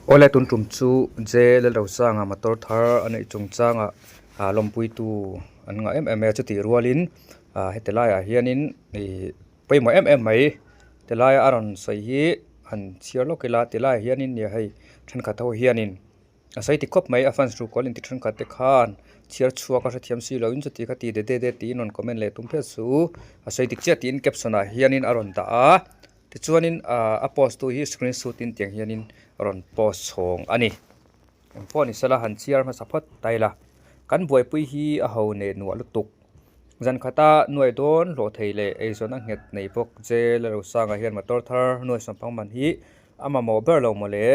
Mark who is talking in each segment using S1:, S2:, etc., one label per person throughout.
S1: Awle tun tum chu J Lalrosanga motor thar a neih chungchangah ah lawmpuitu an ngah em em mai a chutih rualin ah heti laiah hianin ihh pawimawh em em mai tilaia a rawn sawi hi han chhiar lawk ila tilaiah hianin nia hei thenkhat ho hianin a sawi ti khawp mai a fans ruhkawl inti thenkhat te khan chhiar chhuak a hrethiam si loin chuti kha ti de de de tiin rawn comment leh tum phian suh a sawi dik chiah tiin caption ah hianin a rawn dah a. Tichuanin ahh a post tu hi screenshot in tiang hianin a rawn post chhawng a ni. Engpawh ni sela han chhiar hmasa phawt ta ila. Kan buaipui hi a ho neh nuah lutuk. Zan khata nuai dawn hlawh thei leh eizawn a nghet nei bawk Jail a Rosanga hian motor thar nuai sawmpang man hi a mamawh ber lo maw le.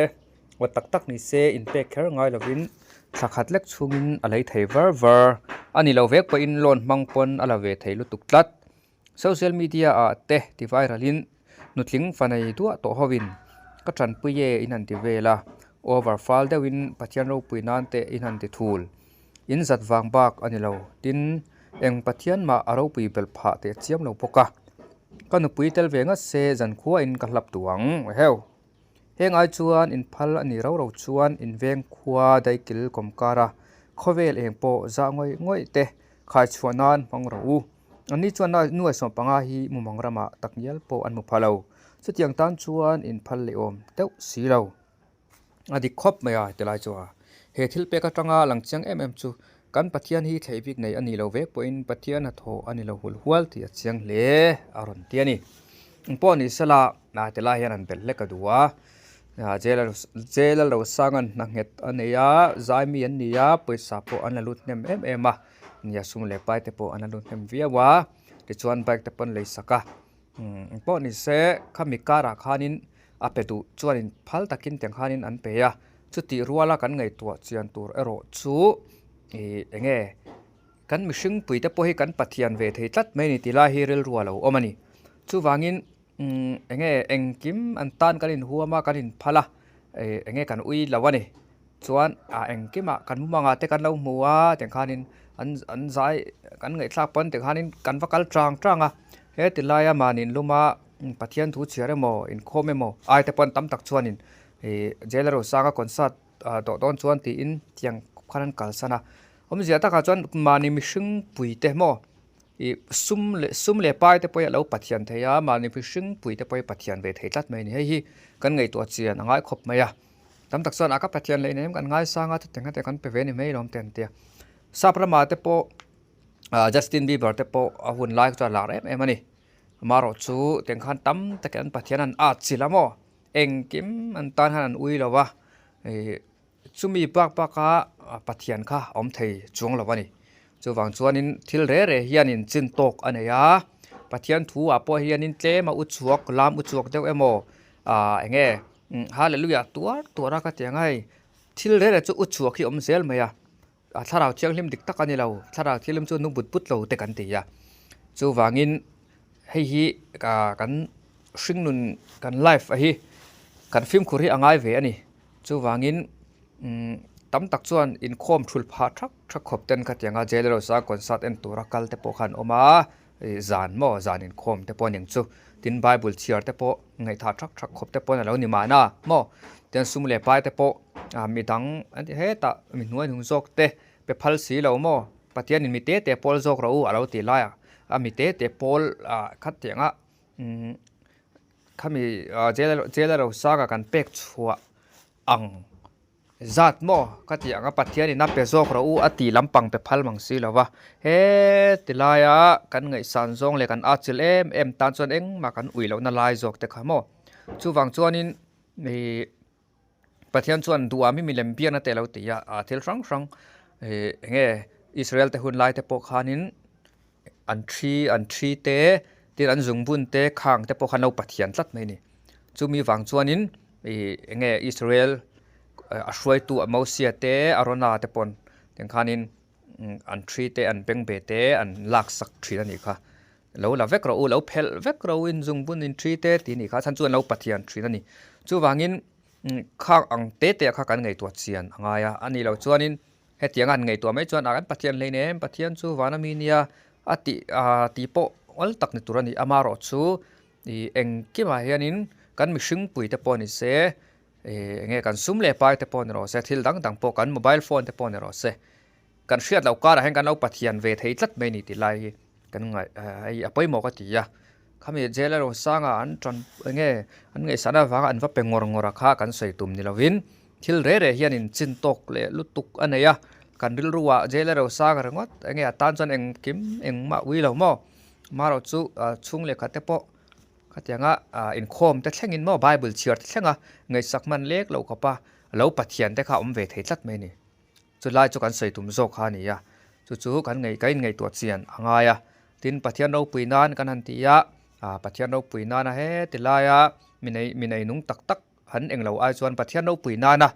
S1: Aw tak tak ni se inpek kher ngai lovin thla khat lek chhungin a lei thei var var a ni lo vek pawhin loan hmang pawn a la ve thei lutuk tlat. Social media ah te ti viral in nutling fa nei duah tawh ho in ka tanpui e in han ti vel a, over fal deuh in Pathian ropui nan te in han ti thul. In zat vang bak a ni lo, tin eng Pathian mah a ropui belh phah teh chiam lo bawk a. Ka nupui tel ve ngat se zankhua in ka hlap duh ang heuh. Heng ai chuan in phal a ni rau rau chuan in veng khua daikil kawmkar a khawvel eng pawh zah ngawih ngawih te khai chhuah nan hmang rawh u. Anni chuan nuai 15 hi mumang ramah takngial pawh an hmu pha lo. Chutiang tan chuan in phal leh awm deuh si lo. A dik khawp mai a ti lai chu a. He thil pek atanga lang chiang em em chu kan Pathian hi thlei bik nei a nih lo vek pawhin Pathian hnathawh a ni lo hul hual tih a chiang hle a rawn ti a ni. Engpawh ni sela ti lai hian an belh hlek a duh a. Jail a lo sang an hna nghet a nei a, zai mi an ni a, pawisa pawh an la lut hnem em em a. Nia sum leh pai te pawh an la lut hnem viau a tichuan bike te pawh an lei sak a umm engpawh ni se khami karah khanin a pe duh chuanin phal takin tiang khanin an pe a chutih ruala kan ngaihtuah chian tur erawh chu ih eng nge kan mihring pui te pawh hi kan pathian ve thei tlat mai a ni tih lai hi rilru a lo awm a ni chuvangin umm eng nge engkim an tan kan inhuam a kan inphal a ih eng nge kan ui lo a ni. Chuan ah engkimah kan mumangah te kan lo hmu a tiang khanin an an zai kan ngaihthlak pawn tiang khanin kan va kal chang chang a he ti laia mahni inluma Pathian thu chhiar emaw inkhawm emaw ai te pawn tam tak chuanin ih jail a rosanga concert ah dawh dawn chuan tiin tiang khan an kalsan a awmzia takah chuan mahni mihring pui te maw ih sum leh sum leh pai te pawh hi a lo pathian thei a mahni mihring pui te pawh hi pathian ve thei tlat mai a ni hei hi kan ngaihtuah chian a ngai khawp mai a. Tam tak chuan a ka Pathian leh in kan ngaisang a chutiang te kan pe ve ni mai lawm te an tia. Sap ramah te pawh ah Justin Bieber te pawh a hun lai chuan a lar em em a ni. Amaherawh chu tiang khan tam takin an Pathian an at chilh a maw engkim an tan hian an ui lo va ih chumi bak baka Pathian kha a awm thei chuang lo a ni. Chuvang chuanin thil re re hianin chin tawk a nei a, Pathian thu ah pawh hianin tlem a uchuak lam uchuak deuh emaw ah eng nge Hallelujah tuar tuar a ka ti ang a hei thil rel chu u chhuak hi a awm zel mai a a thlarau thianghlim dik tak a ni lo thlarau thianghlim chu nung but but lo te kan ti a chuvangin hei hi ah kan hringnun kan life a hi kan fimkhur hi a ngai ve a ni chuvangin umm tam tak chuan inkhawm thul phah thak thak khawp ten ka ti ang a jail rose a concert en tura kal te pawh kha an awm a. Ih zan maw zan inkhawm te pawh a ning chu tin bible chhiar te pawh ngaihthah thak thak khawp te pawh a lo ni mahna maw tin sum leh pai te pawh ah midang an ti hetah mi hnuai hnung zawk te pe phal si lo maw Pathianin mi te te pawl zawk rawh u a lo tih laiah a mi te te pawl ah khat tiang a umm khami ah jail jail a rosanga kan pek chhuah ang. Zat maw? Ka ti ang a, Pathianin a pe zawk rawh u a ti lampang pe phal mang si lo va. He ti laia kan ngaihsan zawng leh kan atchilh em em tan chuan engmah kan ui lohna lai zawk te kha maw? Chuvang chuanin ih Pathian chuan duham hi milem biakna te a lo ti a, ah thil hrang hrang ih eng nge Israel te hun lai te pawh khanin an thi an thi te tin an zungbun te khang te pawh khan lo Pathian tlat mai a ni. Chumi vang chuanin ih eng nge Israel a hruaitu a Mosia te Arona te pawn tiang khanin an thi te an beng ve te an lak sak thin a nih kha. Lo la vek rawh u lo phelh vek rawh u in zungbun in thi te tih a nih kha a chhan chu an lo Pathian thin a ni. Chuvangin khang ang te te ah kha kan ngaihtuah chian a ngai a, a nih loh chuanin Hetiang a han ngaihtuah mai chuan a kan Pathian hlein em, Pathian chu vana mi nia a tih ah tih pawh awl tak ni tur a ni. Amaherawh chu ih engkimah hianin kan mihringpui te pawh ni se Ih enge kan sum leh pai te pawh ni rawh se, thil dang dang pawh kan mobile phone te pawh ni rawh se, kan hriat loh karah hian kan lo pathian ve thei tlat mai a ni tih lai hi kan ngaih hei a pawimawh ka ti a. Khami jail erawh sanga an tan enge an ngaihsahna avanga an va pe ngawr ngawr a kha kan sawi tum ni lovin thil reh reh hian in chin tawk leh lutuk a nei a, kan rilruah jail erawh sanga ringawt enge a tan chuan engkim engmah ui lo maw amaherawhchu chhung lehkha te pawh Khatianga inkhawm te thlengin maw Bible chhiar te thlenga ngaihsak hman lek loh khawpa lo Pathian te kha a awm ve thei tlat mai a ni. Chulai chu kan sawi tum zawk kha a ni a, chu chu kan ngaih kan inngaihtuah chian a ngai a. Tin, Pathian ropui nan kan han ti a, Pathian ropui nana heti laia mi nei mi nei nung tak tak han eng lo ai chuan Pathian ropui nana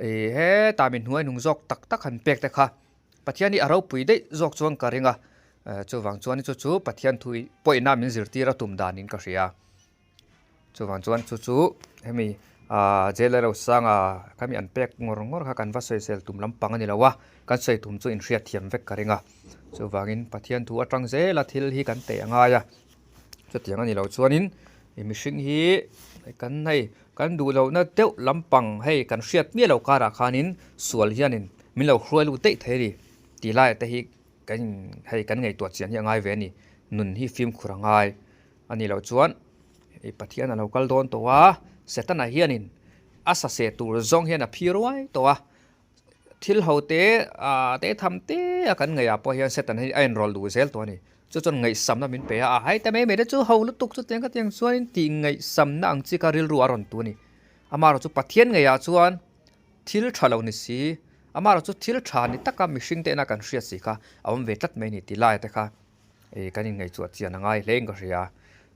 S1: Ih hetah min hnuai hnung zawk tak tak han pek te kha Pathian hi a ropui daih zawk chuan ka ring a, chuvang chuan chu chu Pathian thu pawihna min zirtir a tum danin ka hria. Chuvang chuan chu chu hemi ah jail ero sanga khami an pek ngawr ngawr kha kan va sawisel tum lampang a ni lo a, kan sawi tum chu inhriatthiam vek ka ring a. Chuvangin Pathian thu atang zela thil hi kan teh a ngai a. Chutiang a ni lo chuanin ih mihring hi kan hei kan duh lohna deuh lampang hei kan hriat miah lo karah khanin sual hianin min lo hruai lut daih thei a ni tih laiah te hi kan in hei kan ngaihtuah chian hi a ngai ve a ni nun hi fimkhur a ngai a nih loh chuan ih Pathian a lo kal dawn tawh a Setana hianin a saseh tur zawng hian a phi ruai tawh a. Thil ho te ah te tham te a kan ngaih ah pawh hian Satan hi a enrawl duh zel tawh a ni. Chu chuan ngaihsamna min pe a, a hai ta mai mai te chu ho lutuk chutiang khatiang chuanin tih ngaihsamna ang chi kha rilru a rawn tu a ni. Amaherawhchu Pathian ngaihah chuan thil tha lo ni si, amaherawhchu thil tha ni taka mihring te ina kan hriat si kha a awm ve tlat mai a ni tih lai te kha ih kan inngaihchuah chian a ngai hle in ka hria.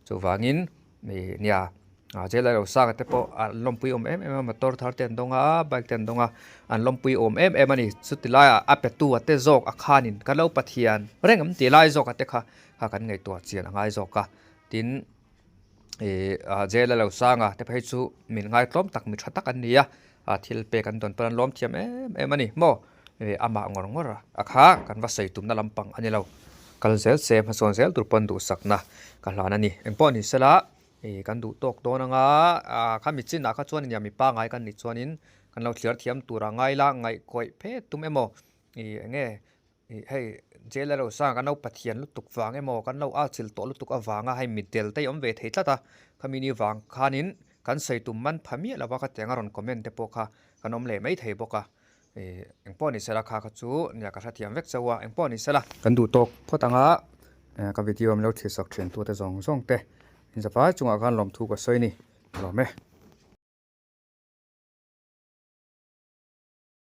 S1: Chuvangin ih nia jail a lo sang te pawh an lawmpui awm em em a motor thar te an dawng a bike te an dawng a an lawmpui awm em em a ni. Chuti laiah a pe tu a te zawk a khanin ka lo Pathian reng ang tih lai zawk a te kha kha kan ngaihtuah chian a ngai zawk a. Tin ih jail a lo sang a te phei chu min ngaitlawm tak mi tha tak an ni a thil pek an dawn pawn an lawm thiam em em a ni maw. Ih amah ngawr ngawr a kha kan va sawi tumna lampang a ni lo. Kal zel se hmasawn zel tur pawn duhsakna ka hlan a ni. Engpawh ni sela ih kan duh tawk dawn anga ah kha mi chinah kha chuan nia mi pangai kan nih chuanin kan lo thliar thiam tura ngai la ngaihkawih phet tum emaw ih eng nge ih hei jail a lo sang kan lo pathian lutuk vang emaw kan lo atchilh tawh lutuk avanga hei mitdel te hi awm ve thei tlat a khami ni vang khanin kan sawi tum man pha miah lova khatiang a rawn comment te pawh kha kan awm leh mai thei bawk a. Ih engpawh ni sela kha kha chu nia ka hrethiam vek chauh a engpawh ni sela. Kan duh tawk phawt ang a ka video min lo thilsak thian tu te zawng zawng te in zavai chungah khan lawmthu ka sawi a ni lawm e.